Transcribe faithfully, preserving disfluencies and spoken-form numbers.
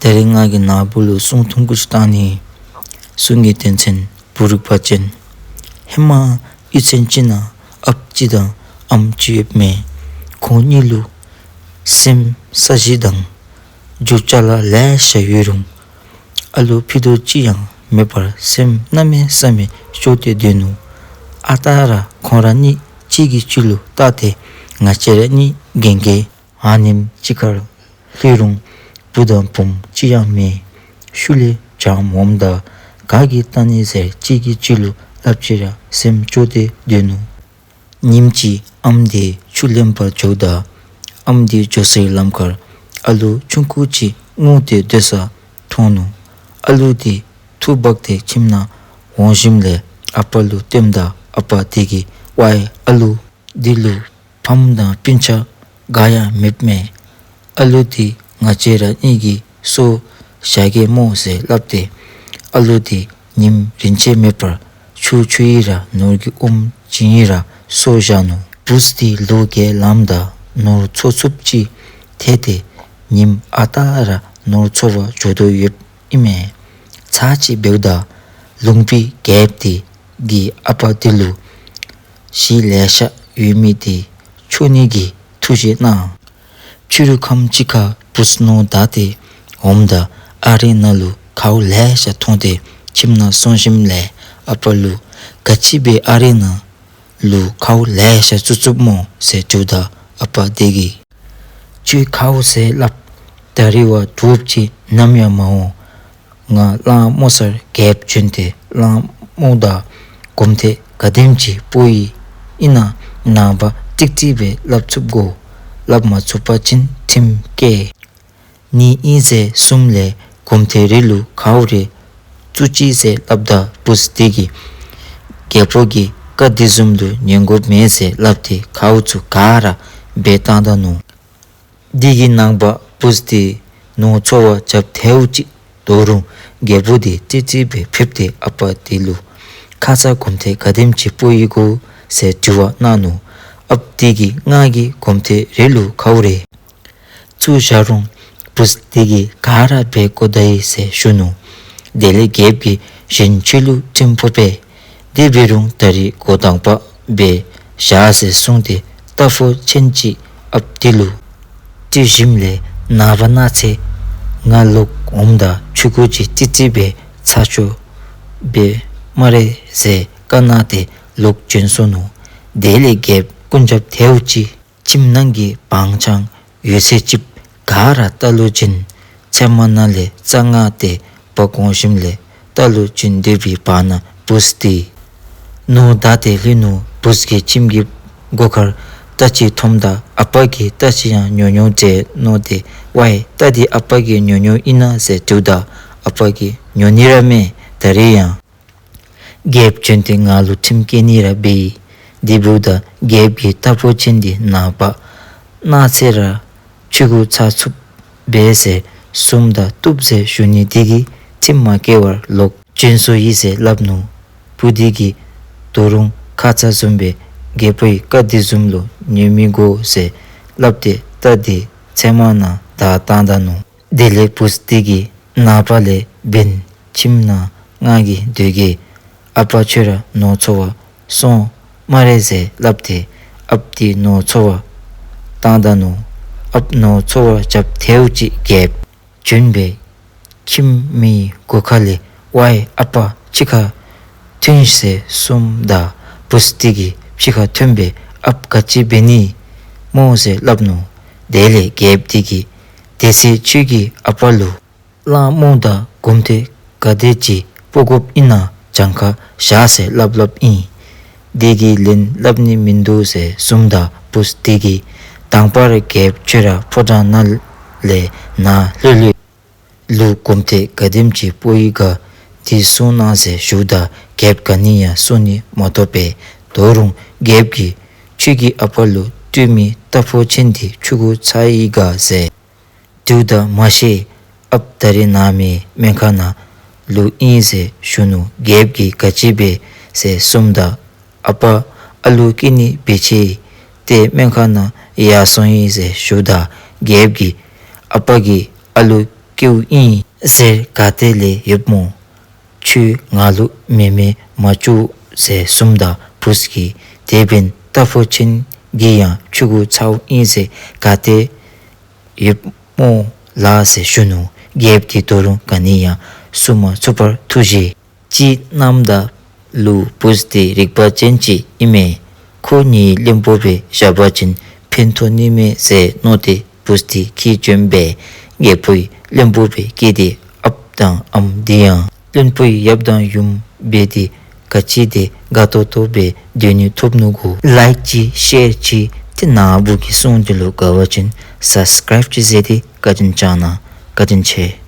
ད་རིས་ང་གིས་ནཱ་བུ་ལུ་སྲུང་ཐུང་ཀུ་ཅིག་བཏང་ནི། སྲུང་གི་དོན་ཚན་བུ་རིག་པ་ཅན། ཧེ་མ་གཡུས་ཚན་ཅིག་ནང་ཨཔ་ཅིག་དང་ཨམ་ཅིག་ཡོདཔ་མས། ཁོང་གཉིས་ལུ་སྲནམ་ས་གཞི་དང་རྒྱུ་ཅ་ལ་ལེ་ཤ་ཡོད་རུང་ཨ་ལུ་ཕྱི་དོག་ཅིག་ཡང་མེད་པར་སེམས་གནམ་མེད་ས་མེད་སྐྱོ་སྟེ་སྡོད་ནུག། ཨ་རྟག་ར་ཁོང་ར་གཉིས་གཅིག་གིས་གཅིག་ལུ་བལྟ་སྟེ་ང་བཅས་ར་གཉིས་རྒན་རྒས་ཨ་ནེམ་ཅིག་ཁར་ལྷོད་རུང་བུ་དང་བུམོ་ཅིག་ཡང་མེད། ཤུལ་ལས་བྱམོ་འོངམ་ད་ག་གིས་བལྟ་ནི་ཟེར་གཅིག་གིས་གཅིག་ལུ་སླབ་ཅི་ར་སེམས་སྐྱོ་སྟེ་སྡོད་ནུག། ཉིནམ་ཅིག་ཨམ་དེ་ཆུ་ལེན་པར་འགྱོཝ་ད་ཨམ་དེ་འགྱོ་སའི་ལམ་ཁར་ཨ་ལུ་ཆུང་ཀུ་ཅིག་སྔུ་སྟེ་སྡོད་ས་མཐོང་ནུག། ཨ་ལུ་དེ་ཐུགས་འབག་སྟེ་ཁྱིམ་ནང་འོང་ཞིནམ་ལས་ཨ་པ་ལུ་སྟོནམ་ད་ཨ་པ་དེ་གིས་ཝའི་ཨ་ལུ་འདི་ལུ་ཕམ་དང་སྤུན་ཆ་ག་ཡང་མེདཔ་མས། ཨ་ལུ་དེ་ང་བཅས་ར་གཉིས་ཀྱིས་གསོ་བཞག་གེ་སྨོ་ཟེར་སླབ་སྟེ་ཨ་ལུ་དེ་ཉིནམ་རིན་ཆེན་མེད་པར་ཆུ་འཁྱུ་ཡི་ར་ནོར་གྱི་ཨོམ་བྱིན་ཡི་ར་གསོ་བཞག་ནུག། བུཚ་དེ་ལོ་བརྒྱད་ལངམ་ད་ནོར་འཚོ་ཚུགསཔ་ཅིག་ཐལ་ཏེ་ཉིནམ་ཨ་རྟག་ར་ནོར་འཚོ་བར་འགྱོ་དོ་ཡོདཔ་ཨིན་མས། ཚར་ཅིག་འབདཝ་ད་ལུང་པའི་རྒྱལཔོ་དེ་གིས་ཨ་པ་དེ་ལུ་གཞི་ལེ་ཤ་ཡོད་མི་དེ་འཕྱོག་ནི་གི་ཐུགས་བཞེད་གནང་། ཕྱི་རུ་ཁམས་ཅིག་ཁར་བུཚ་ནོར་བདའ་སྟེ་འོངམ་ད་ཨ་རི་ནང་ལུ་གའུ་ལེ་ཤ་མཐོང་སྟེ་ཁྱིམ་ནང་སོང་ཞིནམ་ལས་ཨ་པ་ལུ་ག་ཅི་སྦེ་ཨ་རི་ནང་ལུ་གའུ་ལེ་ཤ་བཙུགས་བཙུགསཔ་སྨོ་ཟེར་དྲིཝ་ད་ཨ་པ་དེ་གིས་ཁྱོད་གའུ་ཟེར་སླབ་ད་རིས་བ་དྲོཔ་ཅིག་ནམ་ཡང་མ་འོང་། ང་གླང་རྨོ་སར་རྒྱལཔོ་བྱོན་ཏེ་གླང་རྨོཝ་ད་གོམ་ཐེངས་ག་དེམ་ཅིག་སྤོ་ཡི། ཨིན་ན་ནངས་པ་ཏིག་ཏིག་སྦེ་སླབ་ཚུགས་དགོ། སླབ་མ་ཚུགས་པ་ཅིན་ཁྲིམས་བཀལ་ནི་ཨིན་ཟེར་གསུངམ་ལས་གོམ་ཐེངས་རེ་ལུ་གའུ་རེ་བཙུགས་ཅི་ཟེར་སླབ་ད་བུཚ་དེ་གིས་རྒྱལཔོ་གི་བཀའ་དེ་བཟུམ་ལུ་ཉན་དགོཔ་མེད་ཟེར་སླབ་སྟེ་གའུ་ཚུ་ག་ར་འབག་བཏང་ད་ནུག། དེ་གི་ནངས་པ་བུཚ་དེ་ནོར་འཚོ་བར་རྐྱབ་ཐལཝ་ཅིག་དོ་རུང་རྒྱལཔོ་དེ་ཏིག་ཏིག་སྦེ་ཕེབས་ཏེ་ཨ་པ་དེ་ལུ་ཁ་ཙ་གོམ་ཐེངས་ག་དེམ་ཅིག་སྤོ་ཡི་གོ་ཟེར་དྲི་བ་གནང་ནུག། ཨཔ་དེ་གིས་ང་གིས་གོམ་ཐེངས་རེ་ལུ་གའུ་རེ་བཙུགས་བཞག་རུང་བུཚ་དེ་གིས་ག་ར་འབག་བཀོ་ད་ཡི་ཟེར་ཞུ་ནུག། དེ་ལས་རྒྱལཔོ་གིས་གཞན་ཁྱོད་ལུ་ཁྲིམས་ཕོག་པས། དེ་འབད་རུང་ད་རིས་འགོ་དང་པ་འབག་བཞག་ཟེར་གསུངས་ཏེ་རྟ་ཕོ་ཆེན་ཅིག་ཨཔ་དེ་ལུ་སྤྲོད་ཞིནམ་ལས་ནངས་པ་གནངས་ཚེ་ང་ལོག་འོངམ་ད་ཆུང་ཀུ་ཅིག་ཏིག་ཏིག་སྦེ་ཚ་ཆོག་པས་སྨ་རེ་ཟེར་བཀའ་གནང་སྟེ་ལོག་བྱོན་སོ་ནུག། དེ་ལས་རྒྱལཔོ་རྐུན་རྐྱབ་ཐལཝ་ཅིག་ཁྱིམ་ནང་གི་བང་ཆང་ཡོད་ཚད་ཅིག་ག་ར་རྟ་ལུ་བྱིན། ཚལ་མ་ནང་ལས་རྩྭ་བརྔ་སྟེ་འབག་འོང་ཞིནམ་ལས་རྟ་ལུ་བྱིན་སྡོད་པའི་བར་ན་བུཚ་དེ་ནོར་བདའ་སྟེ་ལྷོད་ནུག། བུཚ་གི་ཁྱིམ་གྱི་སྒོ་ཁར་རྟ་ཅིག་མཐོངམ་ད་ཨ་པ་གིས་རྟ་ཅིག་ཡང་ཉོ་ཉོཝ་འདྲས་མནོ་སྟེ་ཝའི་རྟ་འདི་ཨ་པ་གིས་ཉོ་ཉོཝ་ཨིན་ན་ཟེར་དྲིཝ་ད་ཨ་པ་གིས་ཉོ་ནི་ར་མེད། ད་རིས་ཡང་རྒྱལཔོ་བྱོན་ཏེ་ང་ལུ་ཁྲིམས་བཀལ་ནི་ར་འབད་ཡི། དེ་འབདཝ་ད་རྒྱལཔོ་གིས་རྟ་ཕོ་ཆེན་འདི་ནངས་པ་གནངས་ཚེ་ར་ཆུང་ཀུ་ཚ་ཚུགསཔ་འབད་ཟེར་གསུངམ་ད་བཏུབ་ཟེར་ཞུ་ནི་དེ་གིས་ཁྲིམས་མ་བཀལ་བར་ལོག་བྱོན་སོ་ཡི་ཟེར་སླབ་ནུག། བུ་དེ་གིས་དོ་རུང་ཁ་ཙ་བཟུམ་སྦེ་རྒྱལ་པོའི་བཀའ་དེ་བཟུམ་ལུ་ཉན་མི་དགོ་ཟེར་སླབ་སྟེ་རྟ་དེ་ཚལ་མ་ནང་བདའ་བཏང་ད་ནུག། དེ་ལས་བུཚ་དེ་གིས་ནངས་པ་ལས་འབདན་ཁྱིམ་ནང་ང་གིས་སྡོད་གེ། ཨ་པ་ཁྱོད་ར་ནོར་འཚོ་བར་སོང་སྨ་རེ་ཟེར་སླབ་སྟེ་ཨཔ་དེ་ནོར་འཚོ་བར་བཏང་ད་ནུག། ཨཔ་ནོར་འཚོ་བར་རྐྱབ་ཐལཝ་ཅིག་རྒྱལཔོ་བྱོན་སྦེ་ཁྱིམ་མིའི་སྒོ་ཁ་ལས་ཝའི་ཨ་པ་ཕྱི་ཁར་ཐོན་ཟེར་གསུངམ་ད་བུཚ་དེ་གིས་ཕྱི་ཁར་ཐོན་སྦེ་ཨཔ་ག་ཅི་འབད་ནི་སྨོ་ཟེར་སླབ་ནུག། དེ་ལས་རྒྱལཔོ་དེ་གིས་དེ་ཚེ་ཁྱོད་ཀྱིས་ཨ་པ་ལུ་གླང་རྨོཝ་ད་གོམ་ཐེངས་ག་དེ་ཅིག་སྤོ་དགོཔ་ཨིན་ན་གྱངས་ཁ་བཞག་ཟེར་སླབ་སླབ་ཨིན། དེ་གི་ལན་སླབ་ནི་མིན་འདུག་ཟེར་གསུངམ་ད་བུཚ་དེ་གིས་དང་པ་ར་རྒྱལཔོ་ཁྱོད་ར་ཕོ་བྲང་ནང་ལས་ནཱ་ལྷོད་ལྷོད་ལུ་གོམ་ཐེངས་ག་དེམ་ཅིག་སྤོ་ཡི་ག་དེ་གསུང་གནང་ཟེར་ཞུཝ་ད་རྒྱལཔོ་ག་ནི་ཡང་གསུང་ནི་མ་ཐོབ་པས། དོ་རུང་རྒྱལཔོ་གིས་ཁྱོད་ཀྱིས་ཨ་པ་ལུ་སྤྲོད་མི་རྟ་ཕོ་ཆེན་དེ་ཆུང་ཀུ་ཚ་ཡི་ག་ཟེར་དྲིཝ་ད་མ་ཤེས། ཨཔ་ད་རིས་ནཱ་མེད། སྨན་ཁང་ནང་ལུ་ཨིན་ཟེར་ཞུ་ནུག། རྒྱལཔོ་གིས་ག་ཅི་འབད་ཟེར་གསུངམ་ད་ཨ་པ་ཨ་ལུ་སྐྱེ་ནི་འབད་ཅི་ཏེ་སྨན་ཁང་ནང་ཡར་སོང་ཡི་ཟེར་ཞུཝ་ད་རྒྱལཔོ་གིས་ཨ་པ་གིས་ཨ་ལུ་ ཡོདཔ་ཨིན་ཟེར་ག་ཏེ་ལས་ཡོདཔ་སྨོ། ཁྱོད་ང་ལུ་མེ་མེ་མ་བཅུག་ཟེར་གསུངམ་ད་བུཚ་གིས་དེ་འབདན་རྟ་ཕོ་ཆེན་གྱིས་ཡང་ཁྱོད་གུ་ཚཝ་ཨིན་ཟེར་ག་ཏེ་ཡོདཔ་སྨོ་ལགས་ཟེར་ཞུ་ནུག། རྒྱལཔོ་དེ་ད་རུང་ག་ནི་ཡང་གསུང་མ་ཚུགས་པར་ཐུགས་བཞེས་ཅིག་གནངམ་ད་ལུ་བུཚ་དེ་རིག་པ་ཅན་ཅིག་ཨིན་མས། ཁོ་ངེའི་བློན་པོ་སྦེ་བཞག་པ་ཅིན་ཕན་ཐོགས་ནི་མས་ཟེར་མནོ་སྟེ་བུཚ་དེ་ཁྱིད་བྱོན་སྦེ་རྒྱལ་པོའི་བློན་པོ་སྦེ་བསྐོས་ཏེ་ཨཔ་དང་ཨམ་དེ་ཡང་བློན་པོའི་ཡབ་དང་ཡུམ་འབད་དེ་ག་ཅི་དེ་དགའ་ཏོག་ཏོ་སྦེ་སྡོད་ནི་ཐོབ་ནུག་གོ། ལའིཀ་ཅིག་ཤེར་ཅིག་ཏེ་ནཱ་བུ་གི་སྲུང་འདི་ལུ་དགའ་བ་ཅིན་སབ་སི་ཀརའིབ་ཅིག་མཛད་དེ་བཀའ་དྲིན་བསྐྱང་གནང་། བཀའ་དྲིན་ཆེ།